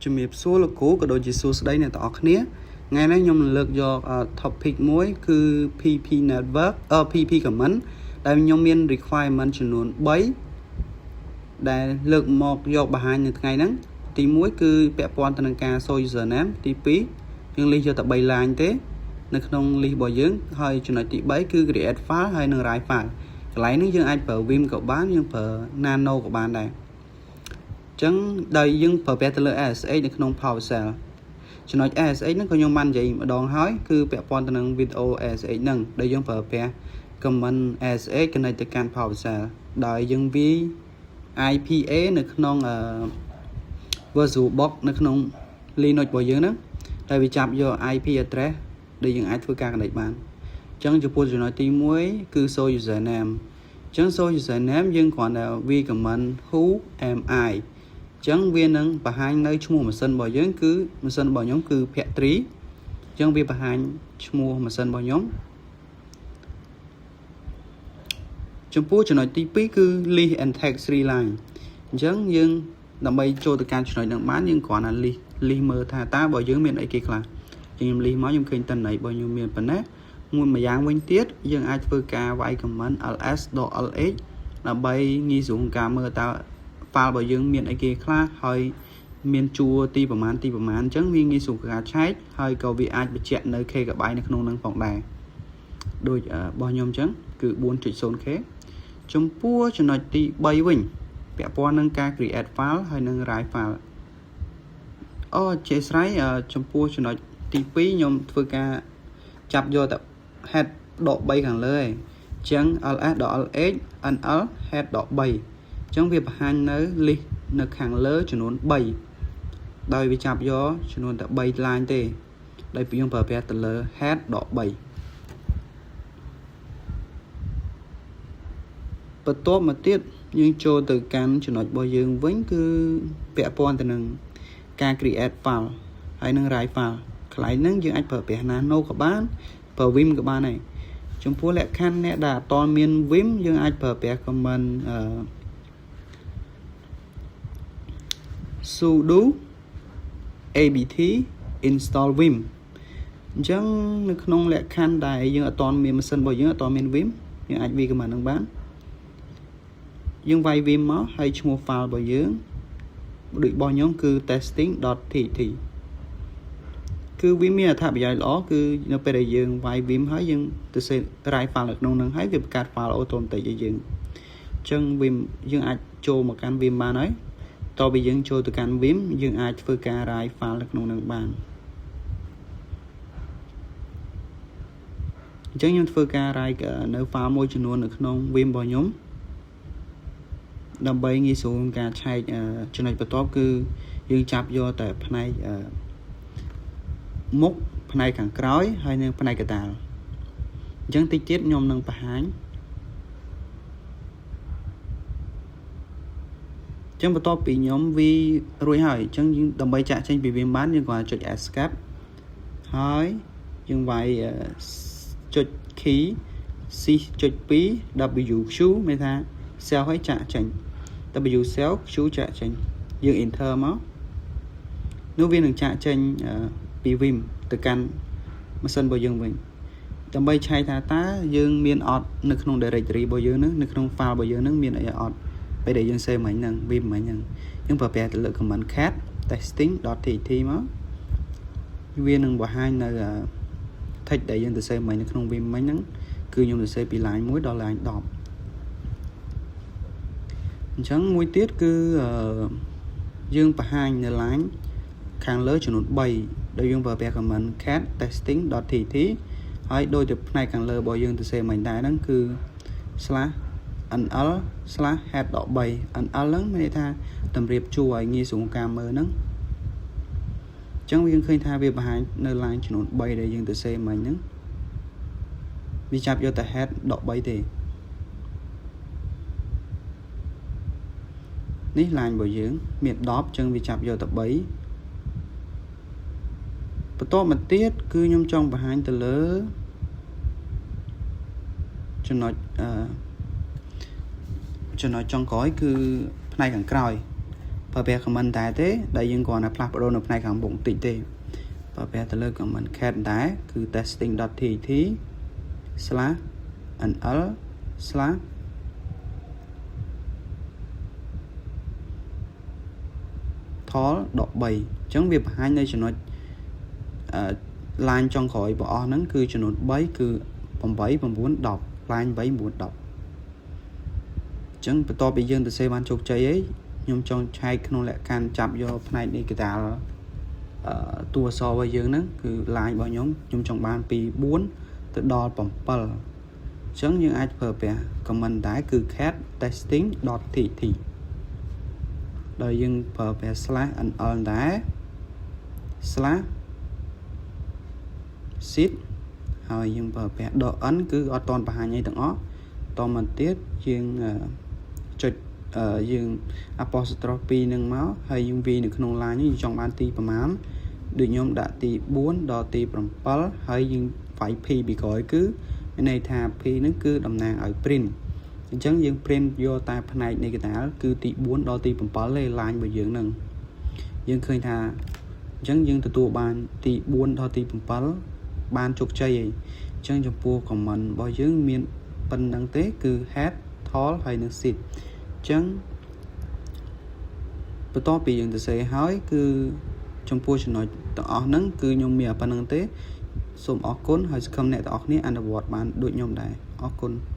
ជំរាបសួរលោកគ្រូក៏ដូចជាសួស្តីអ្នកទាំងអស់គ្នាថ្ងៃនេះខ្ញុំនឹងលើកយក topic មួយគឺ PP network PP command ដែលខ្ញុំមាន requirement ចំនួន3ដែលលើកមកយកបង្ហាញនៅថ្ងៃហ្នឹងទី1គឺពាក់ព័ន្ធទៅនឹងការ show username ទី2យើង list យកតែ3 line ទេនៅក្នុង list របស់យើងហើយចំណុចទី3គឺ create file ហើយនិង write file កន្លែងនេះយើងអាចប្រើ Vim ក៏បានយើងប្រើ Nano ក៏បានដែរចឹងដោយយើងប្រើប្រាស់ទៅលើ SSH នៅក្នុង PowerShell ចំណុច SSH ហ្នឹងក៏ខ្ញុំបាននិយាយម្ដងហើយគឺពាក់ព័ន្ធទៅនឹង video SSH ហ្នឹងដែលយើងប្រើប្រាស់ command SSH connect ទៅកាន់ PowerShell ដោយយើងវាយ IP A នៅក្នុង VirtualBox នៅក្នុង Linux របស់យើងហ្នឹងដែលវាចាប់យក IP address ដែលយើងអាចធ្វើការ connect បានអញ្ចឹងចំពោះចំណុចទី1គឺ show username អញ្ចឹង show username យើងគ្រាន់តែវាយ command who am I អញ្ចឹងវានឹងបង្ហាញនៅឈ្មោះម៉ាស៊ីនរបស់យើងគឺម៉ាស៊ីនរបស់ខ្ញុំគឺភក្ត្រីអញ្ចឹងវាបង្ហាញឈ្មោះម៉ាស៊ីនរបស់ខ្ញុំចំពោះចំណុចទី2គឺ list and text 3 line អញ្ចឹងយើងដើម្បីចូលទៅកាន់ចំណុចនឹងបានយើងគ្រាន់តែ list list មើលថាតើបើយើងមានអីគេខ្លះខ្ញុំ list មកខ្ញុំឃើញតន័យរបស់ខ្ញុំមានប៉ុណ្ណេះមួយម្យ៉ាងវិញទៀតយើងអាចធ្វើការវាយ command ls -lh ដើម្បីងាយស្រួលក្នុងការមើលតើ file របស់យើងមានអីគេខ្លះហើយមានជួរទីប្រមាណទីប្រមាណអញ្ចឹងវាងាយស្រួលការឆែកហើយក៏វាអាចបញ្ជាក់នៅ KB នៅក្នុងនឹងផងដែរដូចរបស់ខ្ញុំអញ្ចឹងគឺ 4.0K ចំពោះចំណុចទី3វិញពាក់ព័ន្ធនឹងការ create file ហើយនិង write file អូជាស្រ័យចំពោះចំណុចទី2ខ្ញុំធ្វើការចាប់យកតែ head ដក3ខាងលើឯងអញ្ចឹង ls -lh nl head ដក3អញ្ចឹងវាបង្ហាញនៅ list នៅខាងលើចំនួន3ដោយវាចាប់យកចំនួនតែ3 line ទេដោយយើងប្រើប្រាស់ទៅលើ head ដក3បន្ទាប់មកទៀតយើងចូលទៅកាន់ចំណុចរបស់យើងវិញគឺពាក់ព័ន្ធទៅនឹងការ create file ហើយនឹង write file កន្លែងហ្នឹងយើងអាចប្រើប្រាស់ Nano ក៏បានប្រើ Vim ក៏បានដែរចំពោះលក្ខខណ្ឌអ្នកដែលអត់ទាន់មាន Vim យើងអាចប្រើប្រាស់ command អឺ sudo apt install vim អញ្ចឹងនៅក្នុងលក្ខខណ្ឌដែលយើងអត់ទាន់មានម៉ាស៊ីនរបស់យើងអត់ទាន់មាន vim យើងអាចវាយ command ហ្នឹងបានយើងវាយ vim មកហើយឈ្មោះ file របស់យើងដូចរបស់ខ្ញុំគឺ testing.txt គឺវាមានអត្ថប្រយោជន៍ល្អគឺនៅពេលដែលយើងវាយ vim ហើយយើងទៅសេ write file នៅក្នុងហ្នឹងហើយវាបង្កើត file automatic ឲ្យយើងអញ្ចឹង vim យើងអាចចូលមកកាន់ vim បានហើយតទៅយើងចូលទៅកាន់ Vim យើងអាចធ្វើការ write file នៅក្នុងនឹងបានអញ្ចឹងខ្ញុំធ្វើការ write នៅ file មួយចំនួននៅក្នុង Vim របស់ខ្ញុំដើម្បីងាយស្រួលក្នុងការឆែកចំណុចបន្ទាប់គឺយើងចាប់យកតែផ្នែកមុខផ្នែកខាងក្រោយហើយនិងផ្នែកកណ្ដាលអញ្ចឹងតិចទៀតខ្ញុំនឹងបង្ហាញចឹងបន្ទាប់ពីខ្ញុំវារួចហើយអញ្ចឹងយើងដើម្បីចាក់ចេញពីវាបានយើងគ្រាន់តែចុច escape ហើយយើងវាយចុច key C.2 WQ មានថា save ឲ្យចាក់ចេញ W save Q ចាក់ចេញយើង enter មកនោះវានឹងចាក់ចេញពី Vim ទៅកាន់ម៉ាស៊ីនរបស់យើងវិញដើម្បីឆែកថាតើយើងមានអត់នៅក្នុង directory របស់យើងនឹងនៅក្នុង file របស់យើងនឹងមានអីអត់ពេលដែលយើង save មិញហ្នឹង Vim មិញហ្នឹងយើងប្រើប្រាស់ទៅលើ command cat testing.txt មកវានឹងបង្ហាញនៅ text ដែលយើងទៅ save មិញនៅក្នុង Vim មិញហ្នឹងគឺខ្ញុំទៅ save ពី line 1ដល់ line 10អញ្ចឹងមួយទៀតគឺយើងបង្ហាញនៅ line ខាងលើចំនួន3ដោយយើងប្រើប្រាស់ command cat testing.txt ហើយដូចទៅផ្នែកខាងលើរបស់យើងទៅសេមិញដែរហ្នឹងគឺ /nl/head -3 nl ហ្នឹងមានន័យថាតម្រៀបជួរឲ្យងាយស្រួលការមើលហ្នឹងអញ្ចឹងយើងឃើញថាវាបង្ហាញនៅ line ចំនួន3ដែលយើងទៅសេមិញហ្នឹងវាចាប់យកតែ head -3 ទេនេះ line របស់យើងមាន10អញ្ចឹងវាចាប់យកតែ3បន្ទាប់មកទៀតគឺខ្ញុំចង់បង្ហាញទៅលើចំណុចអឺចំណុចចុងក្រោយគឺផ្នែកខាងក្រោយ ប្រើប្រាស់ command តែទេដែលយើងគ្រាន់តែផ្លាស់ប្ដូរនៅផ្នែកខាងមុខបន្តិចទេប្រើប្រាស់ទៅលើ command cat ដែរគឺ testing.txt /nl/ tall ដក3អញ្ចឹងវាបង្ហាញនៅចំណុចអឺ line ចុងក្រោយរបស់អស់ហ្នឹងគឺចំនួន3គឺ8 9 10 line 8 9 10អញ្ចឹងបន្ទាប់ពីយើងទៅសេបានជោគជ័យអីខ្ញុំចង់ឆែកក្នុងលក្ខខណ្ឌចាប់យកផ្នែកនេះកដាលអឺតួអក្សររបស់យើងហ្នឹងគឺ line របស់ខ្ញុំខ្ញុំចង់បានពី4ទៅដល់7អញ្ចឹងយើងអាចប្រើប្រាស់ command ដែរគឺ cat testing.txt ដោយយើងប្រើប្រាស់ /nl ដែរ /seed ហើយយើងប្រើប្រាស់ .n គឺអត់តន់បង្ហាញអីទាំងអស់តមកទៀតយើងចុចយើង apostrophe 2នឹងមកហើយយើងវាយនៅក្នុង line នេះយើងចង់បានទីប្រមាណដូចខ្ញុំដាក់ទី4ដល់ទី7ហើយយើងវាយ p ពីក្រោយគឺមានន័យថា p ហ្នឹងគឺតំណាងឲ្យ print អញ្ចឹងយើង print យកតែផ្នែកនៃកដាលគឺទី4ដល់ទី7ទេ line របស់យើងហ្នឹងយើងឃើញថាអញ្ចឹងយើងទទួលបានទី4ដល់ទី7បានជោគជ័យឯងអញ្ចឹងចំពោះ command របស់យើងមានប៉ុណ្្នឹងទេគឺ head tail ហើយនិង seed អញ្ចឹងបន្ទាប់ពីយើងទៅសេហើយគឺចំពោះចំណុចទាំងអស់ហ្នឹងគឺខ្ញុំមានប៉ុណ្្នឹងទេសូមអរគុណហើយសង្ឃឹមអ្នកទាំងអស់គ្នាអនុវត្តបានដូចខ្ញុំដែរអរគុណ។